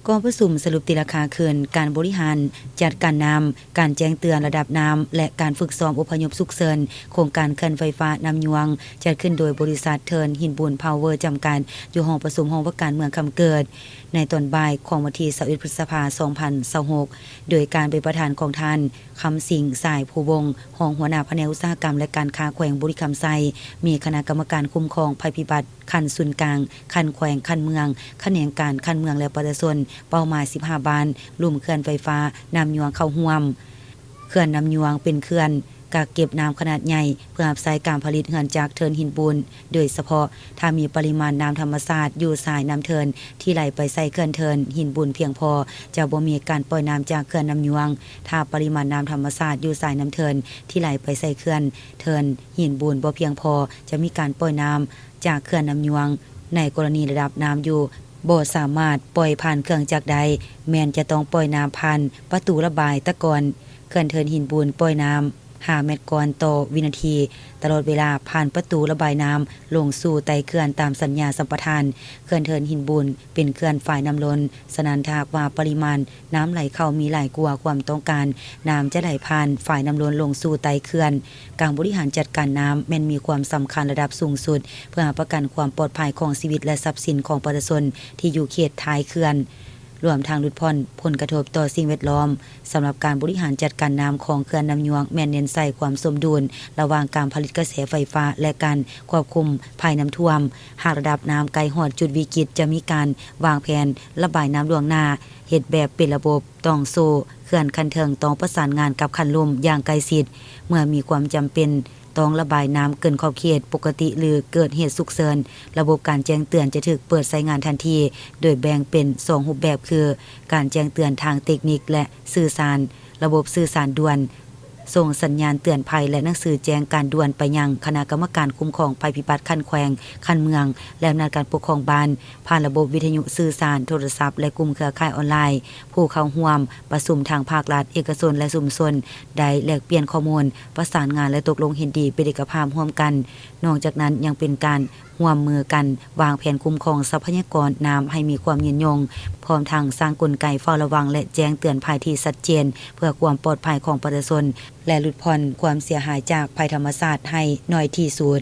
ກອງປະຊຸມສະຫຼຸບຕີລາຄາຄືນ ການບໍລິຫານຈັດການນ້ຳ, ການແຈ້ງເຕືອນລະດັບນ້ຳ ແລະ ການຝຶກຊ້ອມອົບພະຍົບສຸກເສີນ ໂຄງການເຂື່ອນໄຟຟ້ານ້ຳຍວງ ຈັດຂຶ້ນໂດຍບໍລິສັດເທີນຫີນບູນພາວເວີຈຳກັດ ຢູ່ຫ້ອງປະຊຸມຫ້ອງວ່າການເມືອງຄຳເກີດ ໃນຕອນບ່າຍຂອງວັນທີຊາວເອັດ ພຶດສະພາ ສອງພັນຊາວຫົກ ໂດຍການເປັນປະທານຂອງທ່ານ ຄຳສິງ ສາຍພູວົງ ຮອງຫົວໜ້າພະແນກອຸດສາຫະກຳ ແລະ ການຄ້າແຂວງບໍລິຄຳໄຊ, ມີຄະນະກຳມະການຄຸ້ມຄອງໄພພິບັດຂັ້ນສູນກາງ, ຂັ້ນແຂວງ, ຂັ້ນເມືອງ, ຂະແໜງການຂັ້ນເມືອງ ແລະ ປະຊາຊົນເປົ້າໝາຍສິບຫ້າບ້ານ ລຸ່ມເຂື່ອນໄຟຟ້ານ້ຳຍວງເຂົ້າຮ່ວມ. ເຂື່ອນນ້ຳຍວງເປັນເຂື່ອນກັກເກັບນ້ຳຂະໜາດໃຫຍ່ ເພື່ອຮັບໃຊ້ການຜະລິດເຮືອນຈັກເທີນຫີນບູນໂດຍສະເພາະ. ຖ້າມີປະລິມານນ້ຳທຳມະຊາດຢູ່ສາຍນ້ຳເທີນທີ່ໄຫຼໄປໃສ່ເຂື່ອນເທີນຫີນບູນພຽງພໍ, ຈະບໍ່ມີການປ່ອຍນ້ຳຈາກເຂື່ອນນ້ຳຍວງ. ຖ້າປະລິມານນ້ຳທຳມະຊາດຢູ່ສາຍນ້ຳເທີນທີ່ໄຫຼໄປໃສ່ເຂື່ອນເທີນຫີນບູນບໍ່ພຽງພໍ, ຈະມີການປ່ອຍນ້ຳຈາກເຂື່ອນນ້ຳຍວງ. ໃນກໍລະນີລະດັບນ້ຳຢູ່ບໍ່ສາມາດປ່ອຍຜ່ານເຄື່ອງຈັກໄດ້, ແມ່ນຈະຕ້ອງປ່ອຍນ້ຳຜ່ານປະຕູລະບາຍຕະກອນ ເຂື່ອນເທີນຫີນບູນປ່ອຍນ້ຳຫ້າແມັດກ້ອນຕໍ່ວິນາທີ ຕະຫຼອດເວລາ ຜ່ານປະຕູລະບາຍນ້ຳລົງສູ່ໃຕ້ເຂື່ອນຕາມສັນຍາສຳປະທານ. ເຂື່ອນເທີນຫີນບູນເປັນເຂື່ອນຝາຍນ້ຳລົ້ນ, ສະນັ້ນ ຖ້າຫາກວ່າປະລິມານນ້ຳໄຫຼເຂົ້າມີຫຼາຍກວ່າຄວາມຕ້ອງການ, ນ້ຳຈະໄຫຼຜ່ານຝາຍນ້ຳລົ້ນລົງສູ່ໃຕ້ເຂື່ອນ. ການບໍລິຫານຈັດການນ້ຳແມ່ນມີຄວາມສຳຄັນລະດັບສູງສຸດ ເພື່ອຮັບປະກັນຄວາມປອດໄພຂອງຊີວິດ ແລະ ຊັບສິນຂອງປະຊາຊົນທີ່ຢູ່ເຂດທ້າຍເຂື່ອນ. ລວມທັງຫຼຸດຜ່ອນຜົນກະທົບຕໍ່ສິ່ງແວດລ້ອມ. ສຳລັບການບໍລິຫານຈັດການນ້ຳຂອງເຂື່ອນນ້ຳຍວງ ແມ່ນເນັ້ນໃສ່ຄວາມສົມດຸນລະຫວ່າງການຜະລິດກະແສໄຟຟ້າ ແລະ ການຄວບຄຸມໄພນ້ຳຖ້ວມ. ຫາກລະດັບນ້ຳໃກ້ຮອດຈຸດວິກິດ ຈະມີການວາງແຜນລະບາຍນ້ຳລ່ວງໜ້າ, ເຮັດແບບເປັນລະບົບຕ່ອງໂສ້. ເຂື່ອນຂັ້ນເທິງຕ້ອງປະສານງານກັບຂັ້ນລຸ່ມຢ່າງໃກ້ຊິດ. ເມື່ອມີຄວາມຈຳເປັນ ຕ້ອງລະບາຍນ້ຳເກີນຂອບເຂດປົກກະຕິ ຫຼື ເກີດເຫດສຸກເສີນ, ລະບົບການແຈ້ງເຕືອນຈະຖືກເປີດໃຊ້ງານທັນທີ ໂດຍແບ່ງເປັນສອງຮູບແບບ ຄື ການແຈ້ງເຕືອນທາງເຕັກນິກ ແລະ ສື່ສານ, ລະບົບສື່ສານດ່ວນ, ສົ່ງສັນຍານເຕືອນໄພ ແລະ ໜັງສືແຈ້ງການດ່ວນໄປຍັງຄະນະກຳມະການຄຸ້ມຄອງໄພພິບັດຂັ້ນແຂວງ, ຂັ້ນເມືອງ ແລະ ອຳນາດການປົກຄອງບ້ານ ຜ່ານລະບົບວິທະຍຸສື່ສານ, ໂທລະສັບ ແລະ ກຸ່ມເຄືອຂ່າຍອອນລາຍ. ຜູ້ເຂົ້າຮ່ວມປະຊຸມທັງພາກລັດ, ເອກະຊົນ ແລະ ຊຸມຊົນ ໄດ້ແລກປ່ຽນຂໍ້ມູນ, ປະສານງານ ແລະ ຕົກລົງເຫັນດີເປັນເອກະພາບຮ່ວມກັນ. ນອກຈາກນັ້ນ ຍັງເປັນການຮ່ວມມືກັນວາງແຜນຄຸ້ມຄອງຊັບພະຍາກອນນ້ຳໃຫ້ມີຄວາມຍືນຍົງ, ພ້ອມທັງສ້າງກົນໄກເຝົ້າລະວັງ ແລະ ແຈ້ງເຕືອນໄພທີ່ຊັດເຈນ ເພື່ອຄວາມປອດໄພຂອງປະຊາຊົນ ແລະ ຫຼຸດຜ່ອນຄວາມເສຍຫາຍຈາກໄພທຳມະຊາດໃຫ້ໜ້ອຍທີ່ສຸດ.